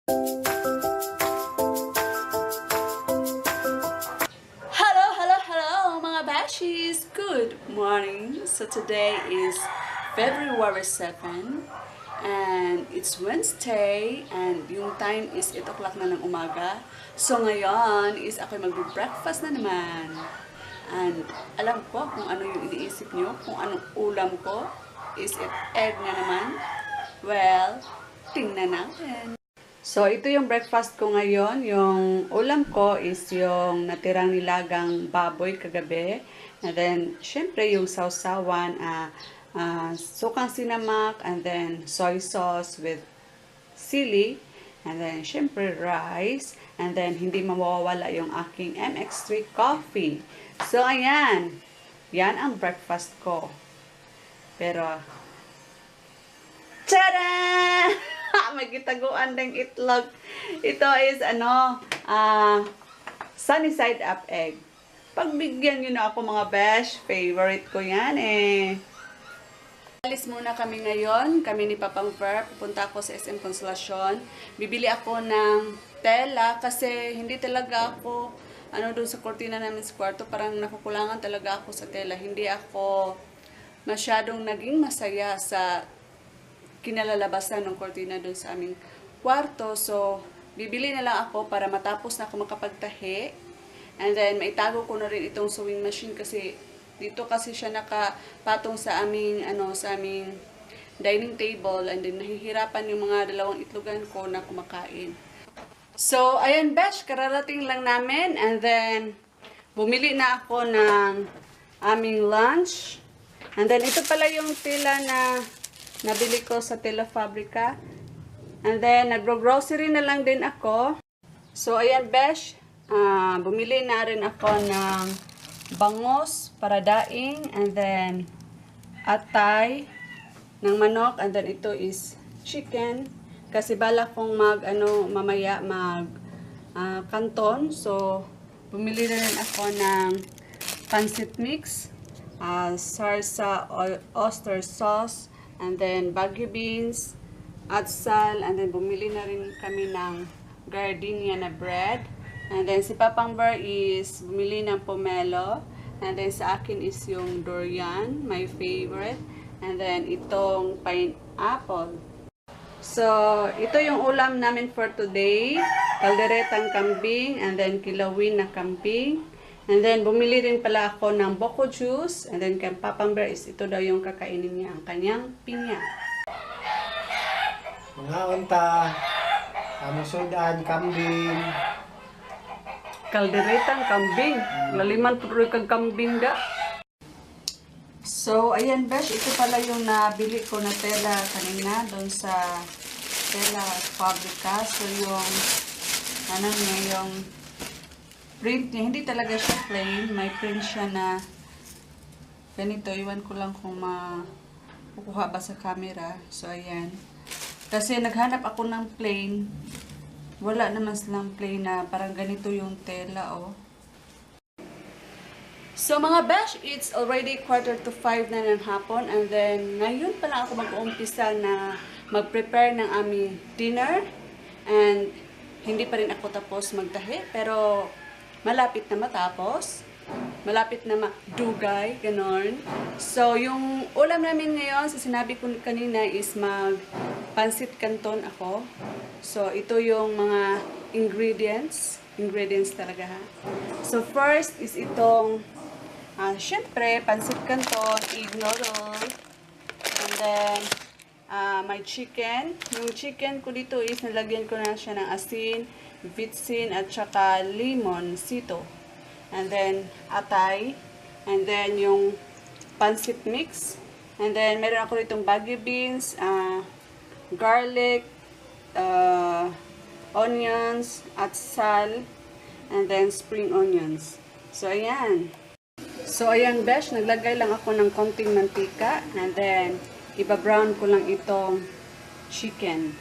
Hello mga Bashies! Good morning! So today is February 7 and it's Wednesday and yung time is 8 o'clock na ng umaga. So ngayon is ako mag-breakfast na naman. And alam ko kung ano yung iniisip nyo, kung anong ulam ko. Is it egg na naman? Well, tingnan natin. So, ito yung breakfast ko ngayon. Yung ulam ko is yung natirang nilagang baboy kagabi. And then, syempre, yung sausawan, sukang sinamak, and then soy sauce with sili. And then, syempre, rice. And then, hindi mawawala yung aking MX3 coffee. So, ayan. Yan ang breakfast ko. Pero, tada! May kitaguan ng itlog. Ito is sunny side up egg. Pagbigyan nyo na ako mga besh, favorite ko yan eh. Alis muna kami ngayon, kami ni Papang Ver, pupunta ako sa SM Consolacion. Bibili ako ng tela kasi hindi talaga ako, doon sa kortina namin sa kwarto, parang nakukulangan talaga ako sa tela. Hindi ako masyadong naging masaya sa kinalalabasan ng kortina doon sa aming kwarto. So, bibili na lang ako para matapos na ako makapagtahi. And then, maitago ko na rin itong sewing machine kasi dito kasi siya nakapatong sa aming, sa aming dining table. And then, nahihirapan yung mga dalawang itlogan ko na kumakain. So, ayan, Besh, kararating lang namin. And then, bumili na ako ng aming lunch. And then, ito pala yung tela na nabili ko sa Tela Fabrica. And then, nagro-grocery na lang din ako. So, ayan, Besh. Bumili na rin ako ng bangos para daing. And then, atay ng manok. And then, ito is chicken. Kasi bala kong mamaya canton. So, bumili na rin ako ng pancit mix. Sarsa oyster sauce. And then, bagyo beans, atsal, and then bumili na rin kami ng gardenia na bread. And then, si Papang Bar is bumili ng pomelo. And then, sa akin is yung durian, my favorite. And then, itong pineapple. So, ito yung ulam namin for today. Kalderetang kambing, and then kilawin na kambing. And then, bumili rin pala ako ng boko juice. And then, kay Papang Bear is ito daw yung kakainin niya, ang kanyang pinya. Mga unta, sudan, kambing. Kalderetang kambing. Laliman po rin kang kambing da. So, ayan, Besh. Ito pala yung nabili ko na tela kanina doon sa Tela Fabrica. So, yung, yung print niya, hindi talaga siya plain. May print siya na ganito. Iwan ko lang kung makukuha ba sa camera. So, ayan. Kasi naghanap ako ng plain. Wala naman silang plain na parang ganito yung tela, oh. So, mga Besh, it's already 4:45 na ng hapon. And then, ngayon pa lang ako mag-uumpisa na mag-prepare ng aming dinner. And, hindi pa rin ako tapos magtahi. Pero, malapit na matapos. Malapit na magdugay, ganon. So, yung ulam namin ngayon, sa sinabi ko kanina is Pancit Canton ako. So, ito yung mga ingredients. Ingredients talaga, ha. So, first is itong, syempre, Pancit Canton, egg noodle. And then, my chicken. Yung chicken ko dito is nalagyan ko na siya ng asin, vitsin, at saka lemon, sito. And then, atay. And then, yung pancit mix. And then, meron ako ditong bagyo beans, garlic, onions, atsal, and then spring onions. So, ayan. So, ayan, Besh. Naglagay lang ako ng konting mantika. And then, iba-brown ko lang itong chicken.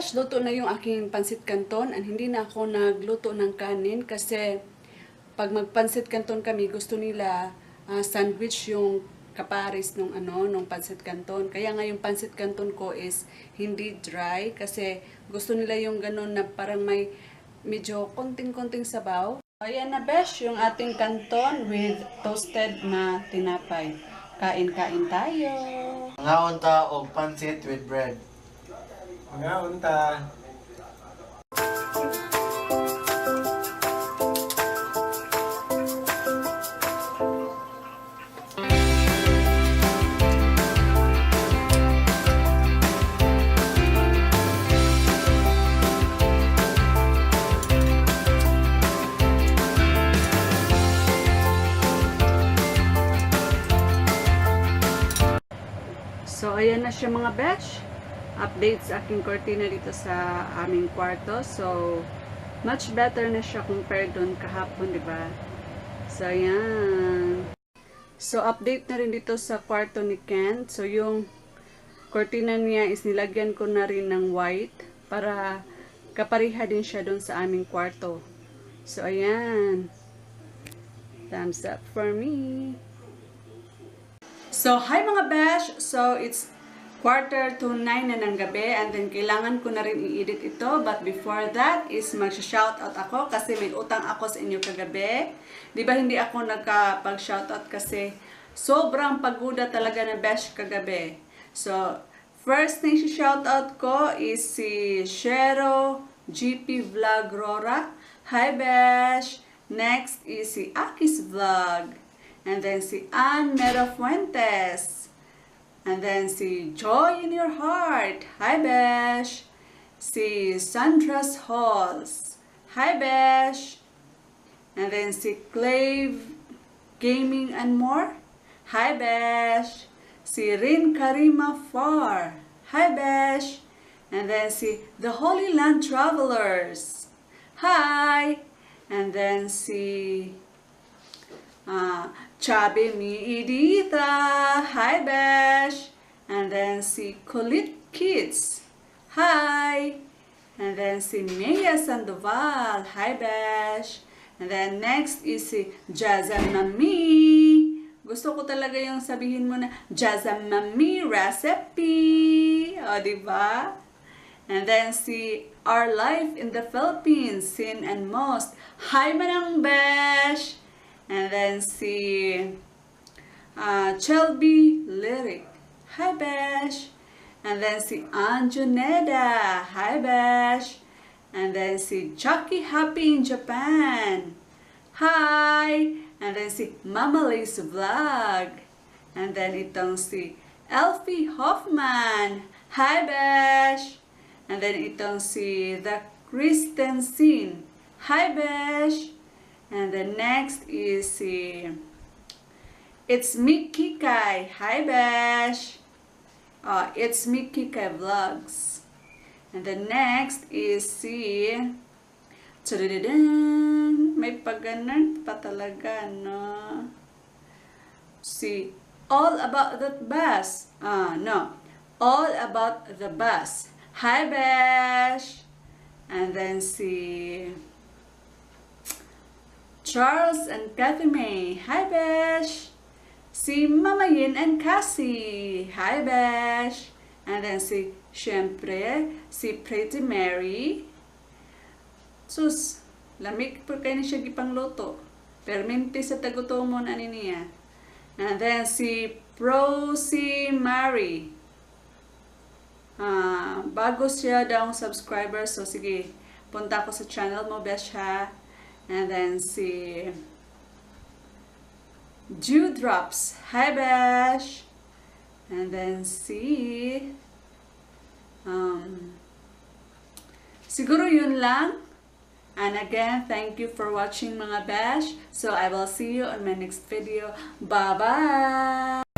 Besh, luto na yung aking Pancit Canton and hindi na ako nagluto ng kanin kasi pag mag-Pancit Canton kami, gusto nila sandwich yung kaparis nung Pancit Canton. Kaya nga yung Pancit Canton ko is hindi dry kasi gusto nila yung ganun na parang may medyo konting-konting sabaw. Ayan na Besh, yung ating canton with toasted na tinapay. Kain-kain tayo. Nga unta og pancit with bread. Mga unta. So, ayan na siya mga Besh. Update sa aking cortina dito sa aming kwarto. So, much better na siya compared doon kahapon, di ba? So, ayan. So, update na rin dito sa kwarto ni Ken. So, yung cortina niya is nilagyan ko na rin ng white para kapariha din siya doon sa aming kwarto. So, ayan. Thumbs up for me. So, hi mga Besh! So, it's 8:45 na ng gabi and then kailangan ko na rin i-edit ito. But before that is mag-shoutout ako kasi may utang ako sa inyo kagabi. Di ba hindi ako nagkapag-shoutout kasi sobrang paguda talaga na Besh kagabi. So, first thing shoutout ko is si Shero GP Vlog Rora. Hi Besh! Next is si Aki's Vlog. And then si Ann Mera Fuentes. And then si Joy in Your Heart. Hi Besh. Si Sandra's Halls. Hi Besh. And then si Clave Gaming and More. Hi Besh. Si Rin Karima Far. Hi Besh. And then si The Holy Land Travelers. Hi. And then si Chabi Mi Editha. Hi Besh. And then si Kulit Kids. Hi. And then si Mia Sandoval. Hi Besh. And then next is si Jazam Mami. Gusto ko talaga yung sabihin mo na Jazam Mami Recipe. O, diba? And then si Our Life in the Philippines, Sin and Most. Hi Manang Besh. And then si Shelby Lyric. Hi Besh. And then si Anjuneda. Hi Besh. And then si Chucky Happy in Japan. Hi. And then si Mama Lay's Vlog. And then itong si Elfie Hoffman. Hi Besh. And then itong si The Kristen Sin. Hi Besh. And the next is si It's Me Kikay. Hi Besh. It's Me Kikay Vlogs. And the next is si may paganan pa talaga, no? Si All About That Bus. No. All About the Bus. Hi Besh. And then si Charles and Kathy May. Hi Besh. Si Mama Yin and Cassie. Hi Besh. And then si syempre si Pretty Mary. Sus, lamig po kayo ni siya gipangluto. Permente sa tagutomon ani niya. And then si Prosy Mary. Bago siya daw subscriber, so sige, punta ko sa channel mo Besh ha. And then si Dewdrops. Hi Besh. And then si siguro yun lang. And again, thank you for watching mga Besh. So I will see you on my next video. Bye-bye!